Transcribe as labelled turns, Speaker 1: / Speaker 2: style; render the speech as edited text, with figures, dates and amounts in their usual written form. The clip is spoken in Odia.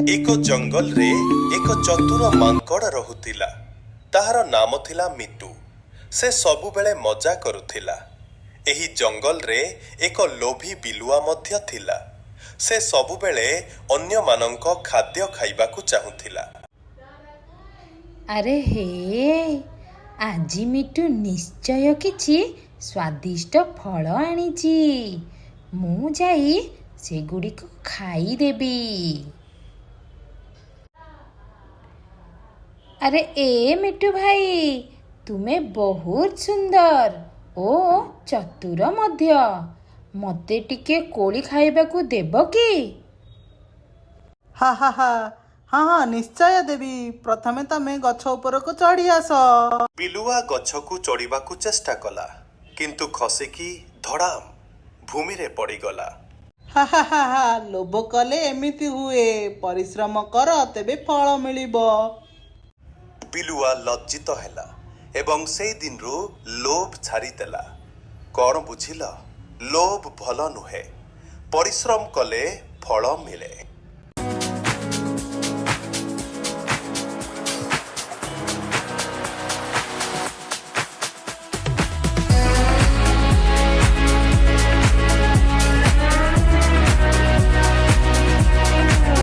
Speaker 1: ଏକ ଜଙ୍ଗଲରେ ଏକ ଚତୁର ମାଙ୍କଡ଼ ରହୁଥିଲା। ତାହାର ନାମ ଥିଲା ମିଟୁ। ସେ ସବୁବେଳେ ମଜା କରୁଥିଲା। ଏହି ଜଙ୍ଗଲରେ ଏକ ଲୋଭୀ ବିଲୁଆ ମଧ୍ୟ ଥିଲା। ସେ ସବୁବେଳେ ଅନ୍ୟମାନଙ୍କ ଖାଦ୍ୟ ଖାଇବାକୁ ଚାହୁଁଥିଲା।
Speaker 2: ଆରେ ହେ, ଆଜି ମିଟୁ ନିଶ୍ଚୟ କିଛି ସ୍ୱାଦିଷ୍ଟ ଫଳ ଆଣିଛି। ମୁଁ ଯାଇ ସେଗୁଡ଼ିକୁ ଖାଇଦେବି। ଆରେ ଏ ମିଟୁ ଭାଇ, ତୁମେ ବହୁତ ସୁନ୍ଦର ଓ ଚତୁର ମଧ୍ୟ। ମୋତେ ଟିକେ କୋଳି ଖାଇବାକୁ ଦେବ କି?
Speaker 3: ହା ହା ହା, ହଁ ହଁ, ନିଶ୍ଚୟ ଦେବି। ପ୍ରଥମେ ତମେ ଗଛ ଉପରକୁ ଚଢ଼ି ଆସ।
Speaker 1: ବିଲୁଆ ଗଛକୁ ଚଢ଼ିବାକୁ ଚେଷ୍ଟା କଲା, କିନ୍ତୁ ଖସିକି ଧଡ଼ାମ ଭୂମିରେ ପଡ଼ିଗଲା।
Speaker 3: ହା ହା ହା ହା, ଲୋଭ କଲେ ଏମିତି ହୁଏ। ପରିଶ୍ରମ କର, ତେବେ ଫଳ ମିଳିବ।
Speaker 1: ବିଲୁଆ ଲଜ୍ଜିତ ହେଲା ଏବଂ ସେଇ ଦିନରୁ ଲୋଭ ଛାଡ଼ିଦେଲା। କ'ଣ ବୁଝିଲ? ଲୋଭ ଭଲ ନୁହେଁ, ପରିଶ୍ରମ କଲେ ଫଳ ମିଳେ।